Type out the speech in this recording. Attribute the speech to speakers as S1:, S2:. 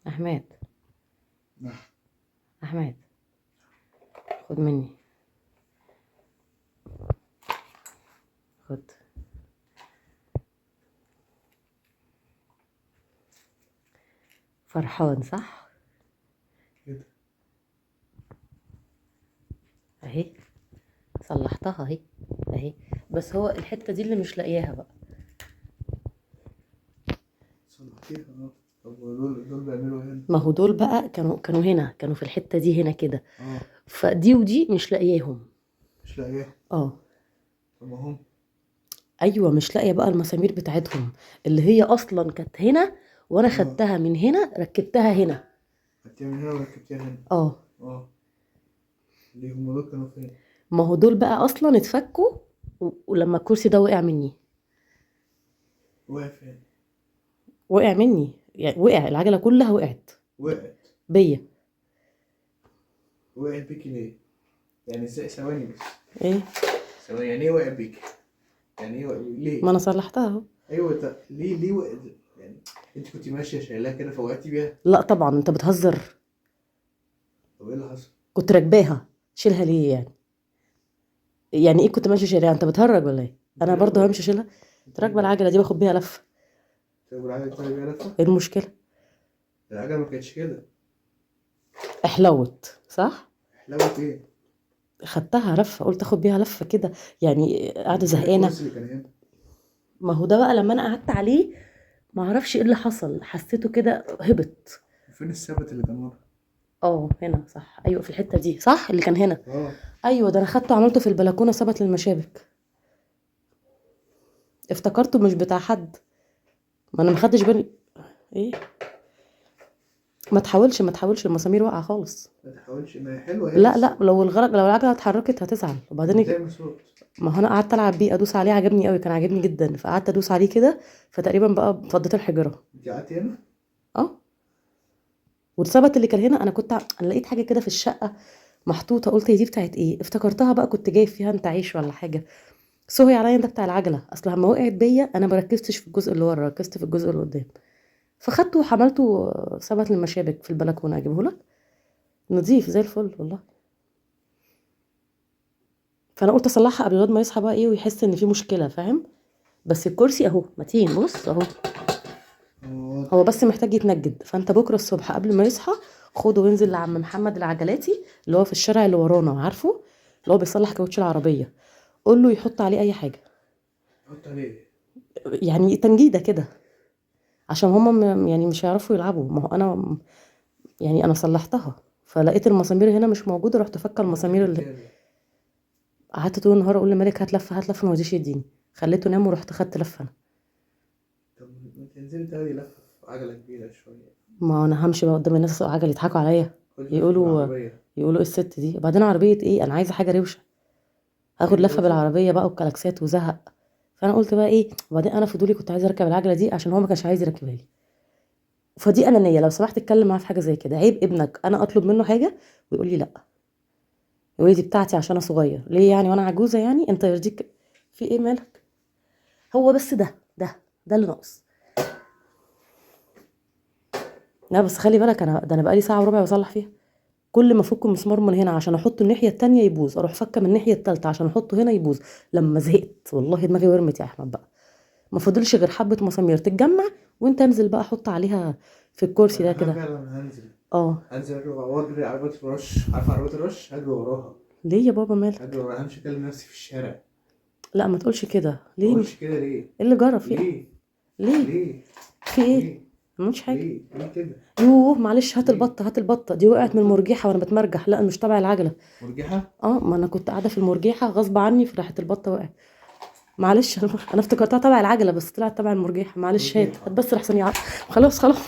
S1: احمد.
S2: نعم.
S1: احمد خد مني، خد. فرحان صح؟
S2: كده
S1: اهي صلحتها اهي اهي، بس هو الحتة دي اللي مش لاقياها بقى.
S2: صلحتيها اه. طب ودول بيعملوا ايه هنا؟
S1: ما هو دول بقى كانوا هنا، كانوا في الحتة دي هنا كده،
S2: اه
S1: فدي ودي مش لاقياهم.
S2: مش لاقياهم.
S1: اه
S2: طب ما هم
S1: ايوه مش لاقيه بقى المسامير بتاعتهم اللي هي اصلا كانت هنا، وانا
S2: اه
S1: خدتها من هنا ركبتها هنا.
S2: خدتيها من هنا وركبتيها هنا.
S1: اه
S2: اه ليه هم دول كانوا فين؟
S1: ما هو دول بقى اصلا اتفكوا ولما الكرسي ده وقع مني.
S2: وقع فين؟
S1: وقع مني يعني، وقع العجلة كلها وقعت
S2: وقعت.
S1: بيا.
S2: وقعت بيكي ليه؟ يعني ازاي؟ ثواني بس،
S1: ايه
S2: ثواني، يعني ايه وقع بيكي؟ يعني ايه وقع ليه؟
S1: ما انا صلحتها اهو.
S2: ايوه طب ليه وقعت؟ يعني انت كنت ماشية شايلاها كده فوقعتي بيها؟
S1: لا طبعا انت بتهزر،
S2: طب ايه اللي حصل؟
S1: كنت راكباها، شيلها ليه يعني؟ يعني ايه كنت ماشية شايلها؟ انت بتهرج ولا ايه؟
S2: انت
S1: انا برضو
S2: راكبه
S1: همشي
S2: ايه؟
S1: اشيلها.
S2: انت
S1: راكبه
S2: راكبه ايه؟
S1: العجلة دي باخد بيها لفه.
S2: طب العجلة بتاعتك بيها لفه؟
S1: ايه المشكلة؟
S2: العجلة ما كانتش كده.
S1: احلوت صح؟
S2: حلاوة ايه؟
S1: خدتها لفه، قلت اخد بيها لفه كده يعني، قاعدة
S2: طب فين
S1: زهقانه.
S2: الكرسي اللي كان هنا؟
S1: ما هو ده بقى لما انا قعدت عليه ما اعرفش ايه اللي حصل، حسيته كده هبط.
S2: وفين الثبت اللي كان ورا؟
S1: اه هنا صح، ايوه في الحتة دي صح اللي كان هنا.
S2: اه
S1: ايوه ده انا خدته عملته في البلكونه ثبت للمشابك، افتكرته مش بتاع حد، ما انا ما خدتش بالي. ايه ما تحاولش ما تحاولش، المسامير واقعه خالص.
S2: ما تحاولش، ما هي حلوة هي
S1: لا
S2: بس
S1: لا، لو الغرق لو العجلة اتحركت هتزعل. وبعدين
S2: بتعمل صوت.
S1: ما هو انا قعدت العب بيه ادوس عليه، عجبني قوي، كان عاجبني جدا، فقعدت ادوس عليه كده، فتقريبا بقى فضيت الحجرة.
S2: انت قعدتي هنا؟
S1: اه والثبت اللي كان هنا انا كنت انا لقيت حاجة كده في الشقة محطوطة، قلت هي دي بتاعت ايه؟ افتكرتها بقى كنت جايب فيها انت عيش ولا حاجة. سهي عليا ده بتاع العجلة، اصل لما وقعت بيا انا ما ركزتش في الجزء اللي ورا، ركزت في الجزء اللي قدام، فخدته وحملته ثبت للمشابك في البلكونه. اجيبه لك نظيف زي الفل والله. فانا قلت اصلحها قبل الواد ما يصحى بقى ايه ويحس ان في مشكلة، فاهم؟ بس الكرسي اهو متين، بص اهو،
S2: هو
S1: هو
S2: واضح.
S1: بس محتاج يتنجد. فانت بكره الصبح قبل ما يصحى خده وانزل لعم محمد العجلاتي اللي هو في الشارع اللي ورانا، عارفه اللي هو بيصلح كاوتش العربية، قول له يحط عليه اي حاجة،
S2: حط عليه ايه؟
S1: يعني تنجيده كده، عشان هما يعني مش هيعرفوا يلعبوا. ما هو انا يعني انا صلحتها، فلقيت المسامير هنا مش موجودة، رحت فكه
S2: هو انت
S1: المسامير اللي
S2: جبتيها ليه؟
S1: قعدت طول النهار اقول لمالك هات لفه هات لفه، ما رضيش يديني، خليته نام ورحت خدت لفه انا.
S2: طب ما تنزلي تاخدي لفه في عجله كبيرة شوية.
S1: ما انا همشي بقى قدام الناس عجل يضحكوا عليا،
S2: خدي لفه
S1: يقولوا
S2: بالعربية.
S1: يقولوا ايه الست دي؟ وبعدين عربية ايه؟ انا عايزه حاجة روشه، هاخد
S2: عايزه
S1: لفه
S2: روشه؟
S1: بالعربية بقى والكلاكسات وزهق. فانا قلت بقى ايه، وبعدين انا فضولي كنت عايزه اركب العجلة دي عشان هو ما كانش عايز يركبها لي. فدي انانية، لو سمحت اتكلم معاه في حاجة زي كده، عيب ابنك انا اطلب منه حاجة ويقول لي لا، يقول لي دي بتاعتي عشان انا صغير، ليه يعني وانا عجوزه يعني؟ انت يرضيك في ايه مالك؟ هو بس ده ده ده اللي ناقص. لا بس خلي بالك انا ده انا بقالي ساعة وربع بصلح فيها، كل ما افك مسمار من هنا عشان احطه الناحية التانية يبوظ، اروح فكه من الناحية التالتة عشان احطه هنا يبوظ. لما زهقت والله دماغي ورمت يا احمد بقى، ما فضلش غير حبه مسامير تتجمع، وانت انزل بقى حط عليها في الكرسي ده
S2: انا
S1: كده.
S2: فعلا هنزل.
S1: اه
S2: هنزل اجري واجري عربية الرش، عارفه عربية الرش؟ هجري وراها.
S1: ليه يا بابا
S2: هجري
S1: مالك؟
S2: وراها، همشي اكلم نفسي في الشارع.
S1: لا ما تقولش كده.
S2: ما
S1: ليه؟
S2: اقولش كده ليه؟
S1: ايه اللي جرى؟ في
S2: ليه؟
S1: ليه؟
S2: ليه؟
S1: في ايه؟
S2: ليه؟
S1: ما عملتش حاجة.
S2: ليه؟ ليه كده؟
S1: يوه معلش، هات
S2: ليه؟
S1: البطة هات البطة دي وقعت من
S2: البطة؟
S1: المرجيحه وانا بتمرجح. لا مش تبع العجلة.
S2: مرجحه؟
S1: اه ما انا كنت قاعدة في المرجيحه غصب عني، فراحت البطة وقعت. معلش انا افتكرتها تبع العجلة بس طلعت تبع المرجيحه. معلش هات
S2: مرجحه.
S1: هات بس لحسن خلاص خلاص.